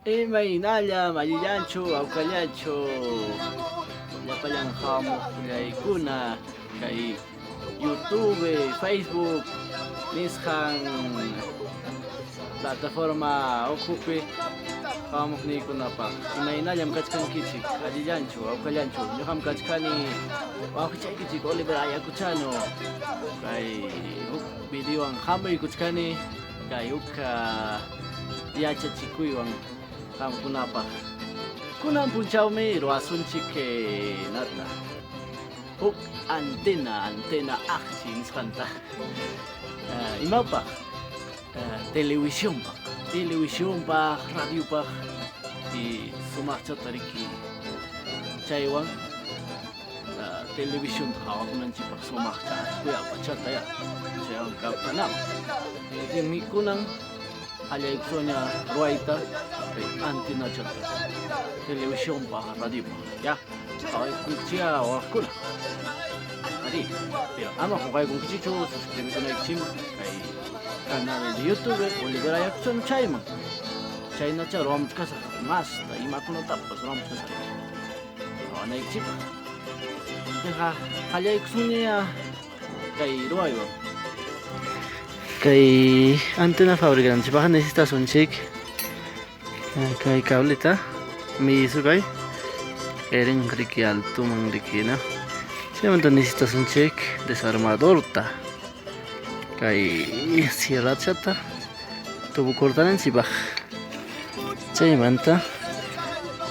Imaynallam, allillanchu, awkallachu llapallan hamuqllaykuna kay YouTube, Facebook nisqan plataforma ukhupi hamuqniykunapaq. Imaynallam kachkankichik, allillanchu, awkallanchu. Ñuqam kachkani wawqichaykichik Oliver Ayacuchano kay huk videowan hamuykuchkani. Kay huk yachachikuywan qamkunapaq. Kunan punchawmi ruwasunchik nata huk antena, antena aqchi nisqanta. Imapaq? Televisionpaq, televisionpaq, radiopaq y sumaqchata riki chaywan. Televisionta qhawakunanchikpaq sumaqta kuya pachata ya chaywan kaptanapaq. Hinaptinmi kunan qallaykusunña ruwayta kay antenachata televisionpaq radiopaq ya qhawaykunkichikya wawaqkuna. Arí, pero ama qunqaykunkichikchu suscribikunaykichikman kay canal de YouTube Oliver Ayacuchano chayman. Chaynacha ruwamuchkasaq masta imakunatapas ruwamuchkasaq. Qhawanaykichikpaq. Chayqa qallaykusunña kay ruwaywan. Kay antena fabricananchikpaqqa necesitasunchik kay cableta miyisukay kayrin riki altoman riki no chaymanta necesitasunchik desarmadorta kay sierrachata tubo cortananchikpaq chaymanta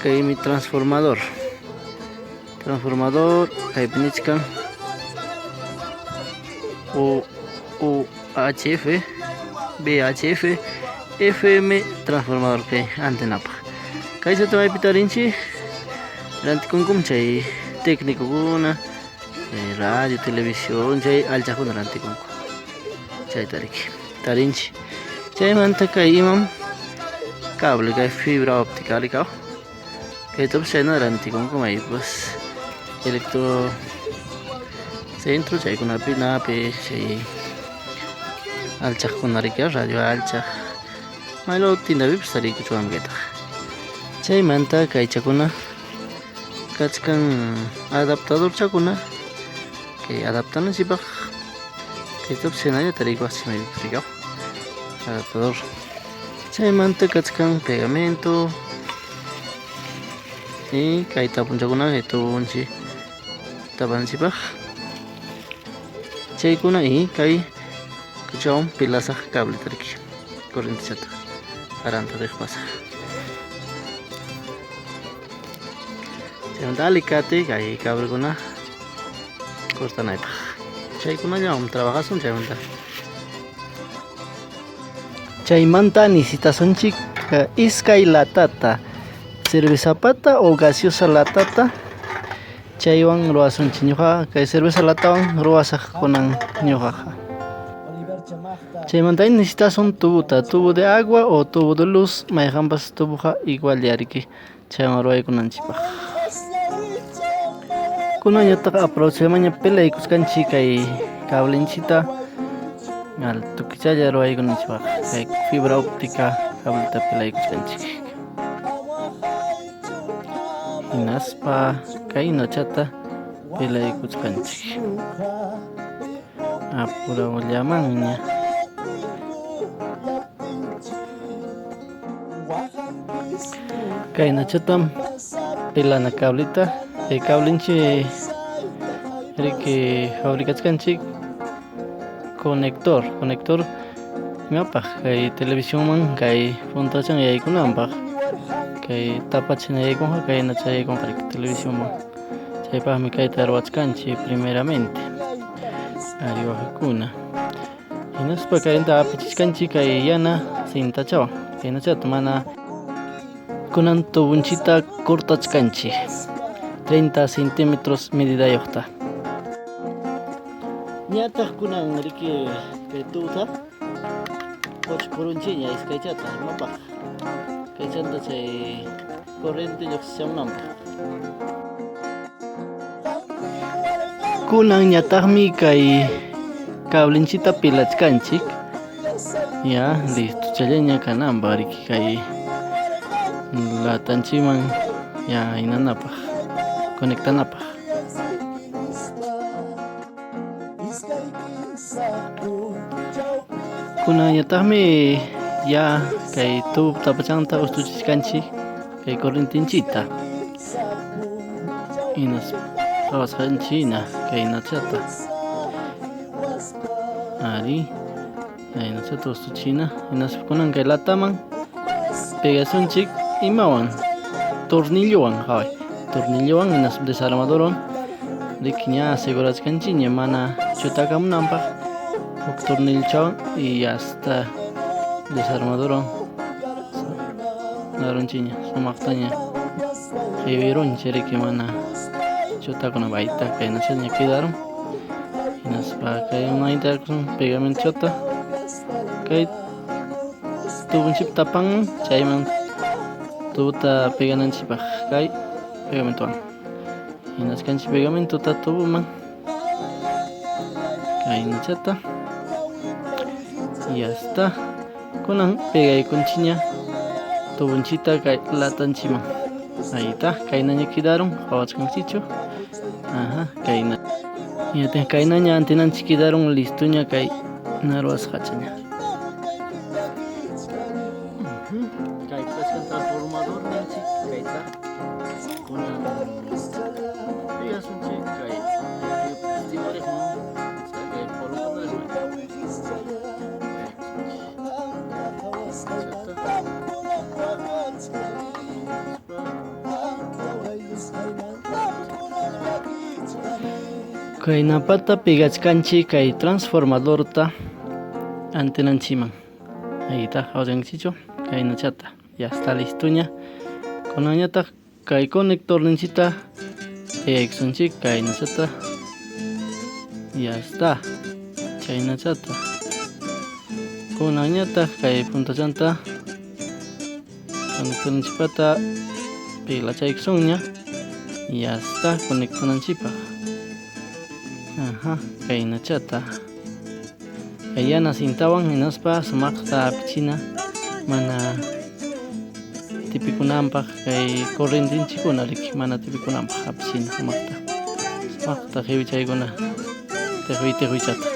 kaymi transformador transformador kaypi nichkan U UHF VHF FM transformador kay antenapaq kaychata maypi tarinchik rantikunkum chay tecnicokuna radio televisión chay allchaqkuna rantikunku chayta riki tarinchik chaymanta kay imam cable kay fibra óptica rikaw kaytapas chayna rantikunku maypipas electro centro chaykunapi napi chay allchaqkuna riki radio allchaq maylaw tiendapipas tariykuchwanmi kaytaqa chaymanta kaychakuna kachkan adaptadorchakuna kay adaptananchikpaq kaytapas chaynallata rikuwaqchik maypipas rikaw adaptador chaymanta kachkan pegamento y kay tapunchakuna kay tubonchik tapanchikpaq chaykuna y kay kuchawan pilasaq cableta riki corrientechata aranta riq pasaq Chaymanta alicate kay cabrikuna cortanaypaq. Chaykunallawan trabajasun chaymanta. Chaymanta necesitasunchik iskay latata, cervezapata o gaseosa latata chaywan ruwasunchik. Ñuqa kay cerveza latawan ruwasaq kunan ñuqaqa. Chaymanta necesitasun tubota, tubo de agua o tubo de luz, mayqanpas tuboqa igual yariki. Chaywan ruwaykunanchikpaq. Kunanñataq aprovechaymanña pelaykusqanchik kay cablenchita al tukichalla ruwaykunanchikpaq kay fibra óptica cableta pelaykusqanchik. Hinaspa kay nachata pelaykusqanchik. Apurawllamanña. Kaynachatam pelana cableta chay cablenchik riki fabricachkanchik conector conector imapaq kay televisionman kay puntachan yaykunanpaq kay tapachina yaykunqa kaynacha yaykunqa riki televisionman chaypaqmi kayta ruwachkanchik primeramente ari wawqikuna. Hinaspa kayta apachichkanchik kay yana cintachawan. Kaynachata mana kunan tubunchita cortachkanchik 30 centímetros medidayuqta. Ñataq kunan riki kay tubuta qochqurunchikña iskaychata imapaq kaychanta chay corriente lluqsichamunanpaq. Kunanñataqmi kay cablenchita pilachkanchik ya listo challaña kananpaq riki kay Latanchikman ya hinanapaq, conectanapaq. Kunanñataqmi ya kay tubo tapachanta ustuchichkanchik kay corrientenchikta. Hinas qhawasqanchik hina kaynachata. Ari, kaynachata ustuchina. Hinaspa kunan kay lataman pegasunchik imawan? Tornillowan, qhaway. Tornillowan hinaspa desarmadorwan riki ña asegurachkanchikña mana chutakamunanpaq huk tornillochawan y hasta desarmadorwan darunchikña sumaqtaña qiwirunchik riki mana chutakunanpaq. Ahí está kaynachaña quedaron. Hinaspa kay unayta pegamentochata kay tubonchikpa tapanman chayman tubota pegananchikpaq kay pegamentowan. Hinaskanchik pegamentota tuboman kaynachata y ya está. Kunan pegaykunchikña tubonchita kay latanchikman. Ahí está, kaynaña quedaron, qhawachkankichu. Ajá, kayna. Ñataq kaynaña antenanchik quedaron listoña kay ruwasqachaña. Kay kachkan transformador ninchik kayta kunan pegasunchik kay timorejman kay polopanarejman. Kaynapata pegachkanchik kay transformadorta antenanchikman. Ahí está, qhawachankichu kaynachata. Ya está listoña. Kunanñataq kay conectorninchikta pegaykusunchik kaynachata. Ya está. Chaynachata. Kunanñataq kay puntachanta conectorninchikpata peglachaykusunña. Ya está conectananchikpaq. Ajá, kaynachata. Kay yana cintawan hinaspa sumaqta apichina mana tipikunanpaq kay corrientenchikkuna riki mana tipikunanpaq apichina sumaqta. Sumaqta qiwichaykuna tiqwi tiqwichata.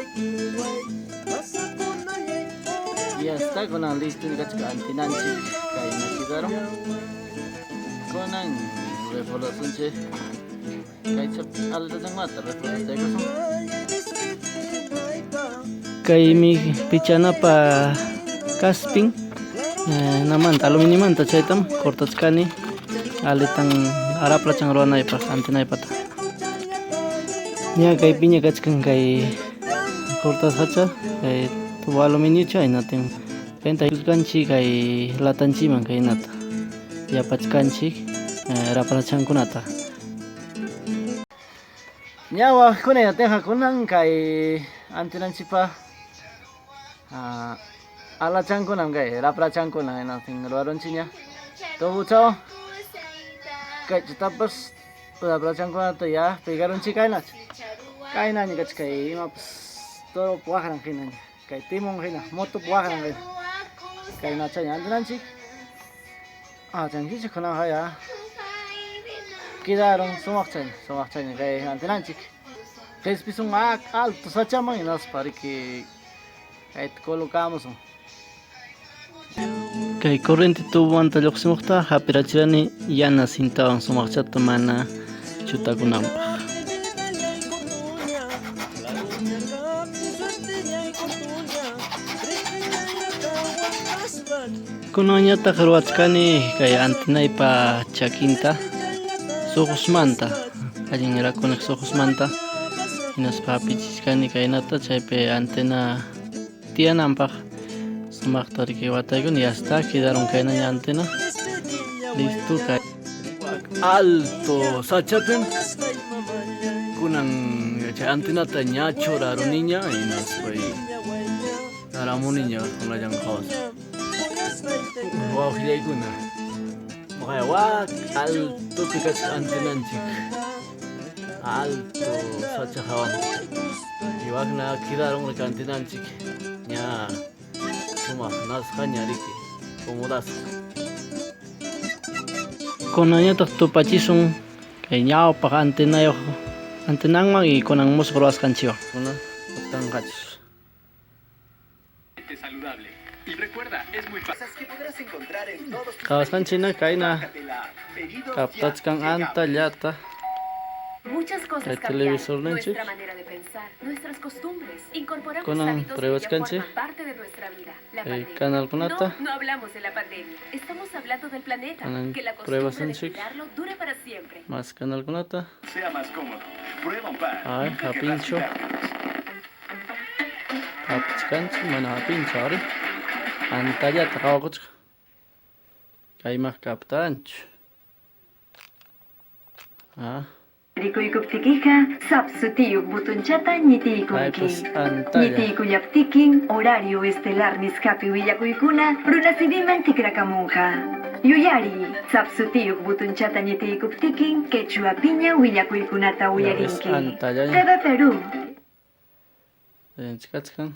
Ya está kunan listo kachka antenanchik kayna quedaron. Kunan reforzasunchik kaycha aletachanmata reforzachaykusun. Kaymi pichanapa kaspin namanta aluminio-manta chaytam cortachkani aletan araplachan ruwanaypaq antenaypata. Ña kaypiña kachkan kay cortasqacha kay tubo aluminiocha hinatin kayta aykuskanchik kay latanchikman kaynata yapachkanchik raprachankunata. Ña waqkuna yatinqa kunan kay antenanchikpa alachankunam kay raprachankunam hinatin ruwarunchikña tubochawan kaychatapas raprachankunata ya pegarunchik kaynacha kaynaña kachka kay imapas toropa waqran hinaña kay timón hina motopa waqran hina kaynachaña antenanchik achankichik kunanqa ya quedaron sumaqchaña sumaqchaña kay antenanchik. Qhispisun alto sachaman hinaspa riki kayta colocamusun. Kay corriente tubomanta lluqsimuqta hapirachirani yana cintawan sumaqchata mana chutakunanpaq. Kunanñataq ruwachkani kay antenaypa chakinta suqusmanta, allin rakuniq suqusmanta hinaspa hapichichkani kaynata chaypi antena tiyananpaq sumaqta riki wataykuni ya está quedaron kaynaña antena listo kay alto sachapim kunan chay antenata ña churaruniña hinaspa taramuniña kunallan qhawaspa. Wawqillaykuna waqaya wak altopi kachka antenanchik alto sacha hawanpi y wakna quedaron riki antenanchik ña sumaq nasqaña riki acomodasqa. Kunanñataq tupachisun kay ñawpaq antenayuq antenanman y kunan musuq ruwasqanchikwan. Kunan tanqachus. Qawasqanchik hina kayna kaptachkan anta llata kay televisorninchik. Kunan pruebachkanchik kay canalkunata. Kunan pruebasunchik mas canalkunata. Ay, hapinchu. Hapichkanchik, mana hapinchu ari. Pantallata qawakuchka. Kaymaq kaptanchu. Ah. Rikuykuptikiqa SAP sutiyuq butunchata ñitiykunki. Kaypas antalla. Ñitiykullaptikin horario estelar nisqapi willakuykuna runasimiman tikrakamunqa. Yuyariy, SAP sutiyuq butunchata ñitiykuptikin quechuapiña willakuykunata Ya ves, uyarinki. antallaña. TV Perú. Chikachkan.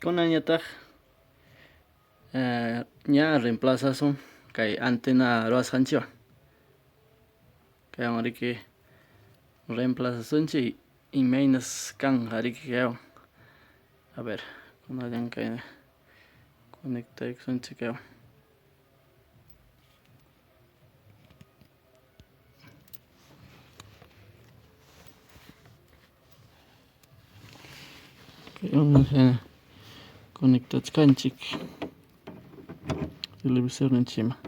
Kunanñataq ña reemplazasun kay antena ruwasqanchikwan. Kaywan riki reemplazasunchik imaynas kanqa riki kaywan. A ver, kunallan kay conectaykusunchik kaywan. Kaywan conectachkanchik televisorninchikman.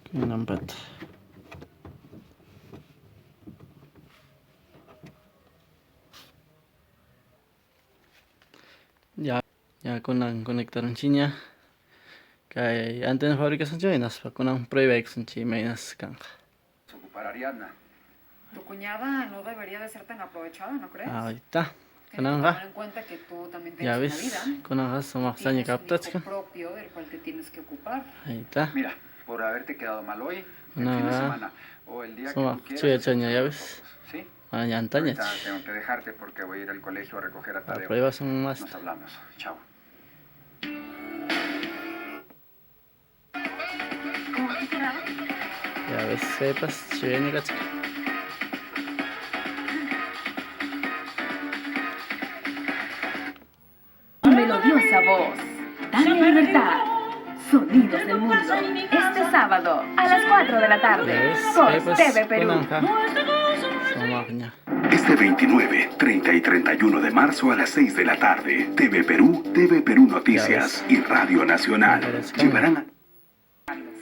Kaynampata. Ya, ya kunan conectarunchikña kay antena fabricacionchik hinaspa kunan pruebaykusunchik imaynas kanqa. Ocupar a Ariadna. Tu cuñada no debería de ser tan aprovechada, ¿no crees? Ahí está. Tiene que Kunanqa tomar en cuenta que tú también ya tienes una ves, vida. kunanqa sumaqtaña Tienes un hijo kaptachkan. propio del cual te tienes que ocupar. Ahí está. Mira, por haberte quedado mal hoy, el fin de Kunanqa semana o el día que sumaq tú quieras, chuyachaña ya hacemos ves. fotos, ¿sí? Manaña Ahorita antañach. tengo que dejarte porque voy a ir al colegio a recoger a La Tadeo. prueba son más. Nos hablamos. Chao. Ya ves, sepas, chuyaña kachka. Melodiosa voz. Dame libertad. Sonidos del mundo. Este sábado a las 4 de la Ya tarde. ves, Por kaypas TV Perú. kunanqa sumaqña. Este 29, 30 y 31 de marzo a las 6 de la tarde, TV Perú, TV Perú Noticias y Radio Nacional llevarán a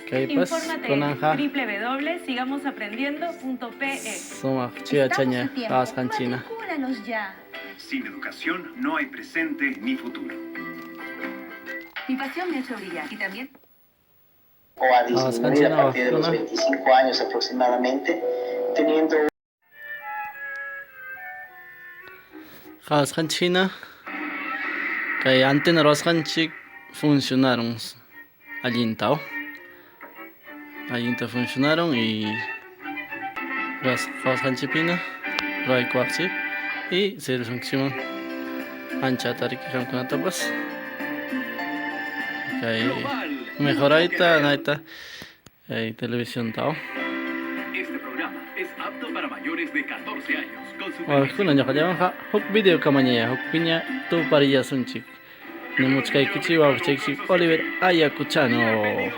Kaypas Infórmate en kunanqa www.sigamosaprendiendo.pe. sumaq chuyachaña qawasqanchikna. Matricúlalos ya. Sin educación no hay presente ni futuro. Mi pasión me ha hecho brillar y también O a disminuir a Qawasqanchikna partir de los waqkuna. 25 años aproximadamente, teniendo Qawasqanchik hina kay antena ruwasqanchik funcionaron allinta, oh. Allinta funcionaron y qawasqanchikpina ruwaykuwaqchik y servisunkichikman anchata riki qamkunatapas. Kay mejorayta nayta kay televisionta, oh. Este programa es apto para mayores de 14 años. Con su Waqkuna ñuqallawanqa huk video kamañaya hukpiña tuparillasunchik. Nimuchkaykichik wawqichaykichik Oliver Ayacuchano.